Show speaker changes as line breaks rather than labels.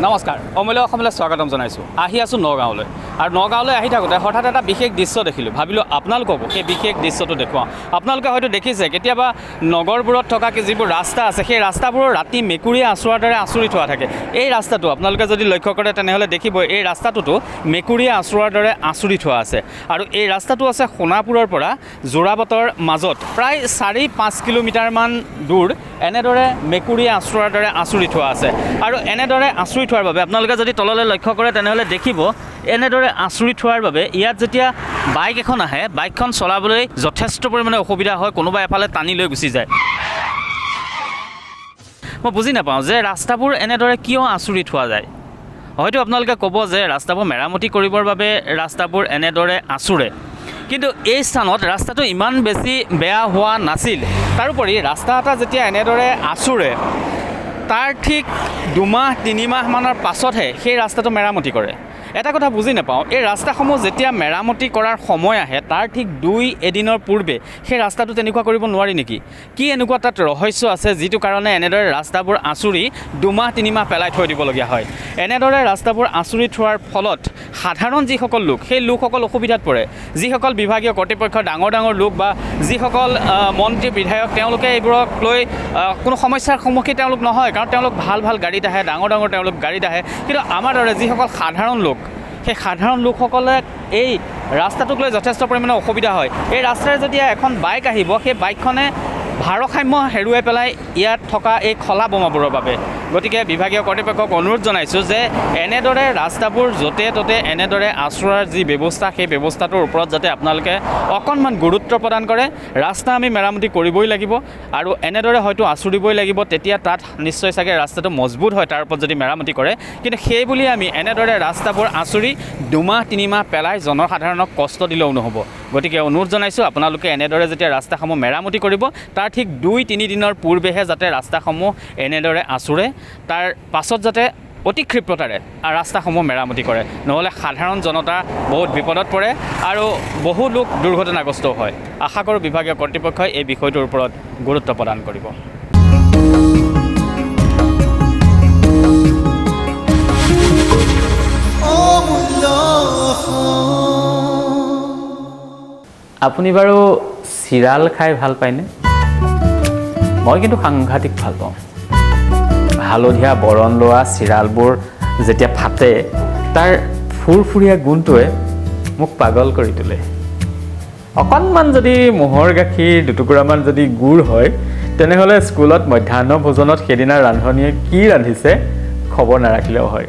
নমস্কাৰ, অমূল্য অসমলৈ স্বাগতম জনাইছোঁ। আহি আছোঁ নগাঁৱলৈ আৰু নগাঁৱলৈ আহি থাকোঁতে হঠাৎ এটা বিশেষ দৃশ্য দেখিলোঁ। ভাবিলোঁ আপোনালোককো সেই বিশেষ দৃশ্যটো দেখুৱাওঁ। আপোনালোকে হয়তো দেখিছে, কেতিয়াবা নগৰবোৰত থকা যিবোৰ ৰাস্তা আছে, সেই ৰাস্তাবোৰৰ ৰাতি মেকুৰীয়ে আঁচোৰাৰ দৰে আঁচুৰি থোৱা থাকে। এই ৰাস্তাটো আপোনালোকে যদি লক্ষ্য কৰে, তেনেহ'লে দেখিব এই ৰাস্তাটোতো মেকুৰীয়ে আঁচোৰাৰ দৰে আঁচুৰি থোৱা আছে। আৰু এই ৰাস্তাটো আছে সোণাপুৰৰ পৰা যোৰাবাটৰ মাজত প্ৰায় 4-5 কিলোমিটাৰমান দূৰ। এনেদৰে মেকুৰীয়ে আঁচোৰাৰ দৰে আঁচুৰি থোৱা আছে। আৰু এনেদৰে আঁচুৰি থোৱাৰ বাবে আপোনালোকে যদি তললৈ লক্ষ্য কৰে, তেনেহ'লে দেখিব এনেদৰে আঁচুৰি থোৱাৰ বাবে ইয়াত যেতিয়া বাইক এখন আহে, বাইকখন চলাবলৈ যথেষ্ট পৰিমাণে অসুবিধা হয়, কোনোবা এফালে টানি লৈ গুচি যায়। মই বুজি নাপাওঁ যে ৰাস্তাবোৰ এনেদৰে কিয় আঁচুৰি থোৱা যায়। হয়তো আপোনালোকে ক'ব যে ৰাস্তাবোৰ মেৰামতি কৰিবৰ বাবে ৰাস্তাবোৰ এনেদৰে আঁচোৰে, কিন্তু এই স্থানত ৰাস্তাটো ইমান বেছি বেয়া হোৱা নাছিল। তাৰোপৰি ৰাস্তা এটা যেতিয়া এনেদৰে আঁচোৰে, তাৰ ঠিক 2 মাহ 3 মাহমানৰ পাছতহে সেই ৰাস্তাটো মেৰামতি কৰে। এটা কথা বুজি নাপাওঁ, এই ৰাস্তাসমূহ যেতিয়া মেৰামতি কৰাৰ সময় আহে, তাৰ ঠিক দুই এদিনৰ পূৰ্বে সেই ৰাস্তাটো তেনেকুৱা কৰিব নোৱাৰি নেকি? কি এনেকুৱা তাত ৰহস্য আছে, যিটো কাৰণে এনেদৰে ৰাস্তাবোৰ আঁচুৰি 2 মাহ 3 মাহ পেলাই থৈ দিবলগীয়া হয়? এনেদৰে ৰাস্তাবোৰ আঁচুৰি থোৱাৰ ফলত সাধাৰণ যিসকল লোক, সেই লোকসকল অসুবিধাত পৰে। যিসকল বিভাগীয় কৰ্তৃপক্ষৰ ডাঙৰ ডাঙৰ লোক বা যিসকল মন্ত্ৰী, বিধায়ক, তেওঁলোকে এইবোৰক লৈ কোনো সমস্যাৰ সন্মুখীন তেওঁলোক নহয়, কাৰণ তেওঁলোক ভাল ভাল গাড়ীত আহে, ডাঙৰ ডাঙৰ তেওঁলোক গাড়ীত আহে। কিন্তু আমাৰ দৰে যিসকল সাধাৰণ লোক, সেই সাধাৰণ লোকসকলে এই ৰাস্তাটোক লৈ যথেষ্ট পৰিমাণে অসুবিধা হয়। এই ৰাস্তাৰে যেতিয়া এখন বাইক আহিব, সেই বাইকখনে ভাৰসাম্য হেৰুৱাই পেলাই ইয়াত থকা এই খলা বমাবোৰৰ বাবে। গতিকে বিভাগীয় কৰ্তৃপক্ষক অনুৰোধ জনাইছোঁ যে এনেদৰে ৰাস্তাবোৰ য'তে ত'তে এনেদৰে আঁচোৰাৰ যি ব্যৱস্থা, সেই ব্যৱস্থাটোৰ ওপৰত যাতে আপোনালোকে অকণমান গুৰুত্ব প্ৰদান কৰে। ৰাস্তা আমি মেৰামতি কৰিবই লাগিব আৰু এনেদৰে হয়তো আঁচুৰিবই লাগিব, তেতিয়া তাত নিশ্চয় চাগে ৰাস্তাটো মজবুত হয়, তাৰ ওপৰত যদি মেৰামতি কৰে। কিন্তু সেই বুলি আমি এনেদৰে ৰাস্তাবোৰ আঁচুৰি 2 মাহ 3 মাহ পেলাই জনসাধাৰণক কষ্ট দিলেও নহ'ব। গতিকে অনুৰোধ জনাইছোঁ, আপোনালোকে এনেদৰে যেতিয়া ৰাস্তাসমূহ মেৰামতি কৰিব, তাৰ ঠিক 2-3 দিনৰ পূৰ্বেহে যাতে ৰাস্তাসমূহ এনেদৰে আঁচোৰে, তাৰ পাছত যাতে অতি ক্ষিপ্ৰতাৰে ৰাস্তাসমূহ মেৰামতি কৰে। নহ'লে সাধাৰণ জনতা বহুত বিপদত পৰে আৰু বহু লোক দুৰ্ঘটনাগ্ৰস্তও হয়। আশা কৰোঁ বিভাগীয় কৰ্তৃপক্ষই এই বিষয়টোৰ ওপৰত গুৰুত্ব প্ৰদান কৰিব।
অমূল্য অসম।
আপুনি বাৰু চিৰাল খাই ভাল পায়নে? মই কিন্তু সাংঘাতিক ভাল পাওঁ। হালধীয়া বৰণ লোৱা চিৰালবোৰ যেতিয়া ফাটে, তাৰ ফুৰফুৰীয়া গোন্ধটোৱে মোক পাগল কৰি তোলে। অকণমান যদি ম'হৰ গাখীৰ, দুটুকুৰামান যদি গুড় হয়, তেনেহ'লে স্কুলত মধ্যাহ্ন ভোজনত সেইদিনা ৰান্ধনীয়ে কি ৰান্ধিছে খবৰ নাৰাখিলেও হয়।